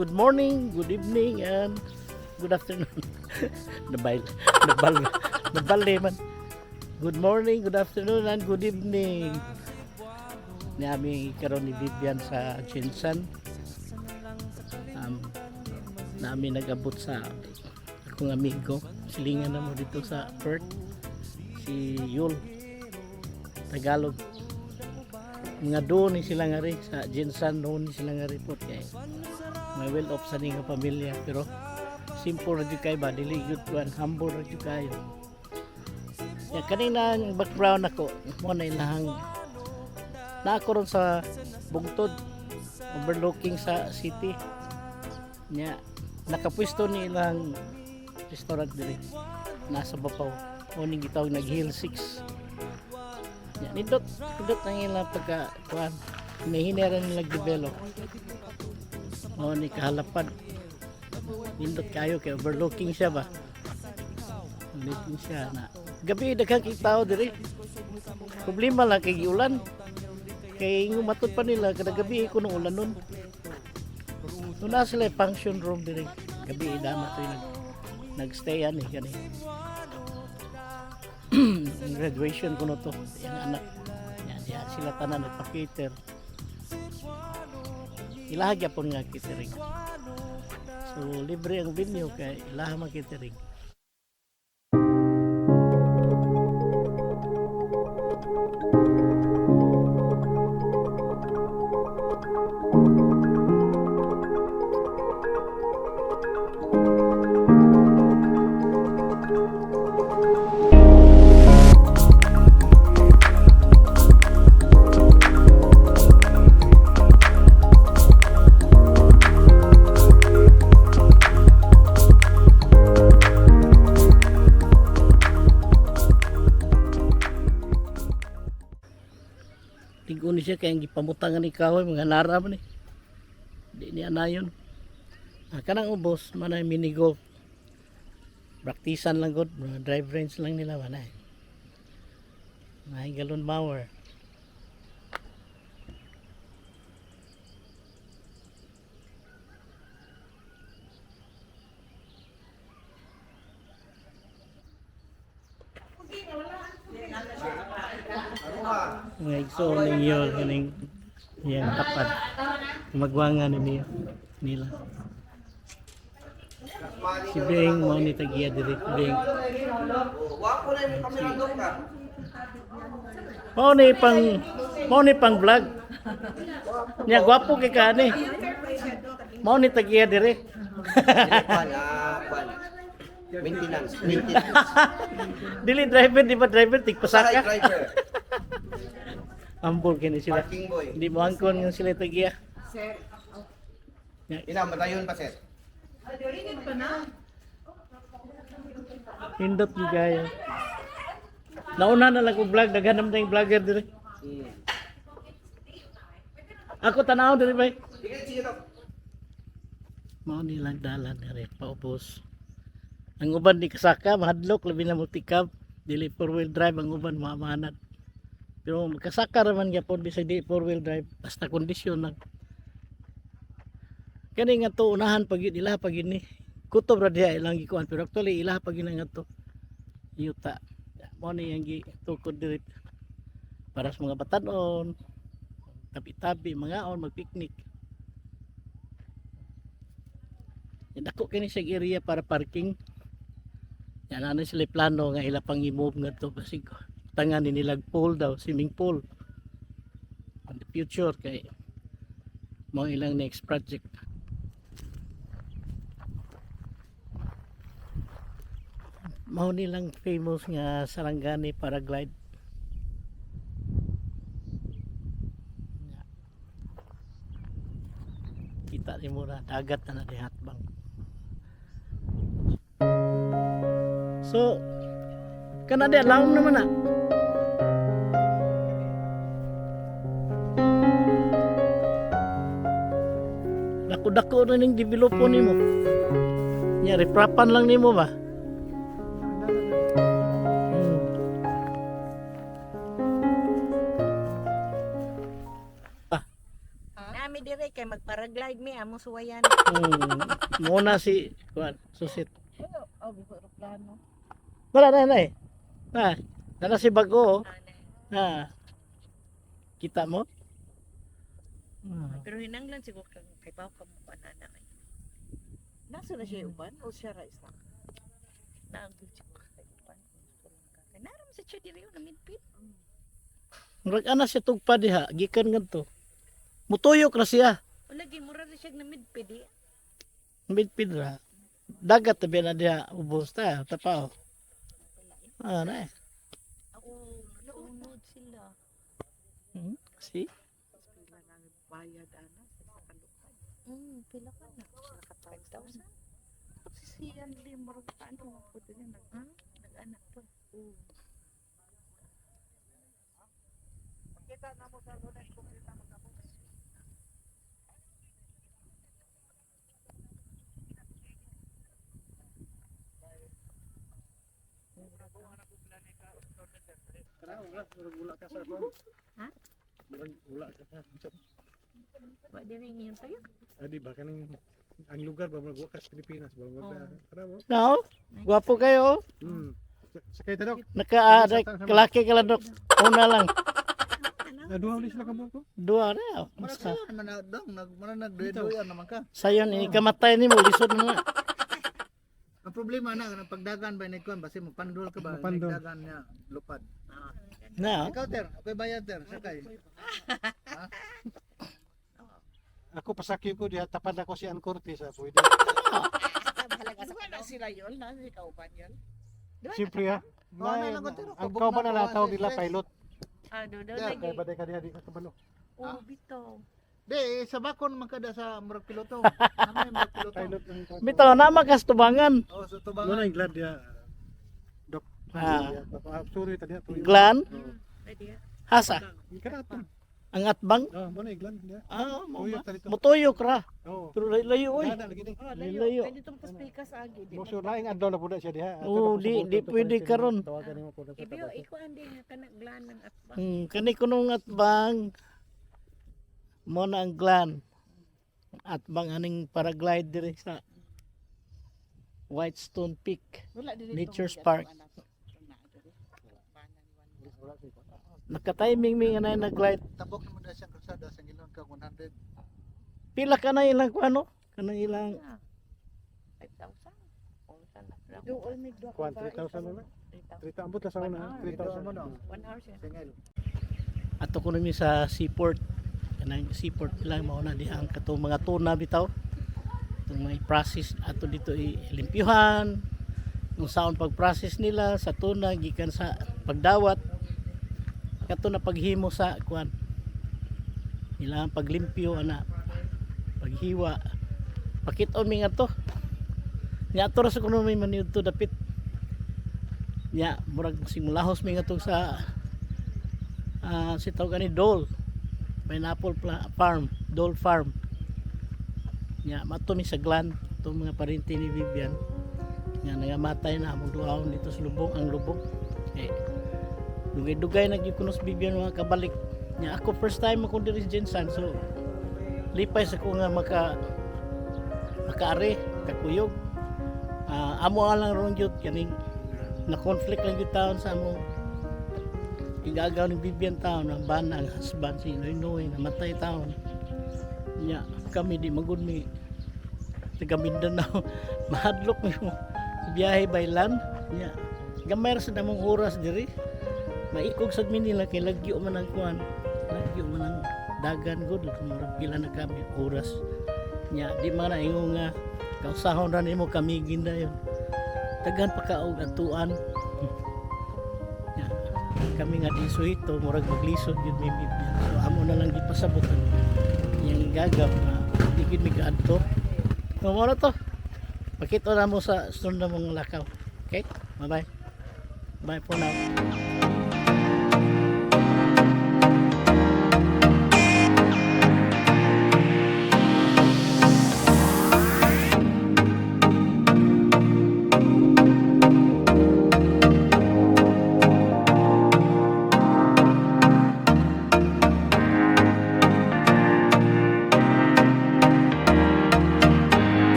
Good morning, good evening, and good afternoon. Nabal, nabal, nabal man. Good morning, good afternoon, and good evening. Niami karon ni Vivian sa GenSan. Nami nag-abot sa akong amigo. Silingan na mo dito sa Perth. Si Yul. Tagalog. Mga doon ni sila nga rin sa GenSan, doon ni sila nga rin po kay may well off sa nga pamilya, pero simple ra jud kay ba, dili jud kuan, humble ra jud kayo. Ya, kanina ang background ako mo na ilahang na ako ron sa bungtod overlooking sa city nya. Nakapwesto ni ilang restaurant diri nasa babaw o ning gitawag nag Hill 6 nya. Nindot nindot ang ilang pagka kuan, may hinera nila develop o ni kahalapad. Nindot kayo kay overlooking siya ba, overlooking siya na gabi daghang kay tao diri. Problema lang kay giulan, kay ngumatod pa nila kada gabi ko nung ulan nun. Doon na sila function room diri gabi dama to nagstay ani kani graduation ko no to yung anak yan diha sila tanan nagpa-cater. Ilaha gyapon nga catering, so libre ang venue kay ilaha man catering. Tigo ni siya kay ang gipamutangan ni kahoy, mga nara man ni. Di niya na yun. Ah, kanang ubos man ay mini golf. Praktisan lang gud, mga drive range lang nila man ay. Mga galon mower. Mga igsoon ninyo kaning iyang tapad. Magwangan ninyo nila. Si Beng mao ni tagiya diri, Beng. Wapo na yung kamera doon ka. Mao ni pang vlog. Nya gwapo kay kani. Mao ni tagiya diri. Kwan, ah, kwan. Maintenance, maintenance. Dili driver, di ba driver tigpasaka? Side driver. Ambol kini sila. Parking boy. Hindi mo angkon nga sila tagiya. Ina, matayon pa, sir. Hindot gyud kayo. Nauna na lang ko vlog, daghan naman tayong vlogger diri. Ako tanaw diri bay. Sige, sige to. Mao nilang dalan diri paubos. Ang uban di kasaka mahadlok, labi na multicab, dili four wheel drive ang uban, mamanad. Pero makasaka raman gyapon bisag di four wheel drive, basta kondisyon lang. Kani nga to unahan pag yun, ilaha pag yun ni. Kutob ra diha ilang gikuan, pero actually ilaha pag yun nga to. Yuta. Mao ni ang gitukod diri para sa mga batanon, tabi-tabi, mangaon, magpiknik. Dako kini siya area para parking. Yan ano sila plano nga ila pang i-move nga to basig tangan ni nilag pool daw, swimming pool. In the future kay mo ilang next project. Mao nilang famous nga Sarangani paraglide. Kita nimo na dagat na na dihatbang. So, kana di lawom naman na. Dako-dako na ning developo nimo. Nya riprapan lang nimo ba? Nami dire kay magparag Nag-glide mi amo suwayan. Muna si kuan, susit. Oh, buko aeroplano. Wala na na eh. Na, na si bago. Oh. Na. Kita mo? Pero hinanglan siguro kang kay paw ka mo ana na. Nasa na siya uban o siya ra isa? Naagod siguro kay uban. Kay naram sa siya diri na midpit. Murag ana siya tugpa diha, gikan ngadto. Mutuyok ra siya. Wala gi mura ra siya na midpit di. Midpid ra. Dagat tabi na diha ubos ta, tapaw. Ah, na eh. Ako naunod sila. See? Pila nang bayad ana sa kalupad. Pila ka na? Naka 5,000. Si Sian Lim murag paano po din nag Nag-anak pa. Ha? Wala ka sa. Wa diri niyan tayo. Ah, di ba kaning ang lugar ba mag ka sa Pilipinas ba mag tara mo. No? Gwapo kayo. Oh. Sakay ta, dok. Naka kalaki ka lang, dok. Una lang. Naduha ulit sila ka buko. Dua na. Oh. Basta. Mara naman na dong, nag mara nagduya naman ka. Sayon ini kamatay nimo lisod na na. Ang problema na kanang pagdagan ba ni kuan basi mapandol ka ba Mapandol. nagdagan niya lupad. Na. Ikaw ter, okay bayad ter, sakay. Ako pasakyo ko diha tapad ako si Ann Cortez ah, pwede. Duha na sila yun, na si kauban yun. Siyempre ha. Oh, na lang ko, ter. Ang kauban na nataw nila pilot. Ah, do do Yeah, lagi. Kay baday ka diha di ka kabalo. Oh, bitaw. Di eh, sa bakon man kada sa murag piloto. Ano yung murag piloto? Pilot ang tao. Bitaw na makastubangan. Oh, so Mo tubangan. na glad diha. Dok. Ah. Ah, sorry ta diha. tuyo. Glan, Pwede. hasa, Kanato. ang atbang. Oh, mo na glan diha. Ah, mo Tuyok ba? ta dito. Mutuyok ra. Oh. Pero layo oy. Dana lagi ni. Oh, Layo. layo. Kay dito mas pikas agi di. Mo sure laing adlaw na pud na siya diha. Oo, di pwede karon. Tawagan nimo po na sa Ibiyo tabako. iko andi nga kanang glan ng atbang. Kani kunong atbang mo na ang glan. Atbang aning paraglide diri sa Whitestone Peak. Wala diri Nature's Park. Nakatiming mi nga na nag-glide. Tabok naman na siyang kalsada sa ngilon ka 100. Pila ka na ilang kuano? Kanang ilang 5,000. O sana. Dool may duha Kuan 3,000 na lang. 3,000 ambot lang sa una. 3,000. Mo no. 1 hour siya. Singil. Ato ko nami sa seaport. Kanang seaport ilang mao na diha ang katong mga tuna bitaw. Itong mga i-process ato dito ilimpyuhan. Kung saon pag-process nila sa tuna gikan sa pagdawat kato na paghimo sa kuan. Ilang paglimpyo ana paghiwa. Pakit-on mi nga to. Nya ato ra sa kuno mi maniud to dapit. Nya murag simulahos mi nga to sa si tawag ani Dole Pineapple Farm, Dole Farm. Nya mato mi sa Glan itong mga parinti ni Vivian nga nangamatay na among duhaon dito sa lubong, ang lubong eh dugay-dugay na gyud kuno si Vivian mga kabalik. Nya ako first time ako diri sa Jensan, so lipay sa ko nga makaari kakuyog. Amo lang ron gyud kaning na conflict lang gyud taon sa among igagaw ni Vivian taon ang bana, ang husband si Noy Noy namatay taon. Nya kami di magud mi taga Mindanao, mahadlok mi mo biyahe by land. Nya gamay ra sa namong oras diri, maikog sad mi nila kay lagyo man ang kuan, lagyo man ang dagan gud, murag pila na kami oras. Nya di man na ingon nga kausahon ra nimo kamigin dayon, daghan pa ka og atuan. Nya kami nga di suhito, murag maglisod gyud mi Vivian, so amo na lang gipasabot ang iyang gagap nga di gyud mi kaadto. So mo na to, pakita na mo sa sunod na mong lakaw. Okay, bye bye, bye for now.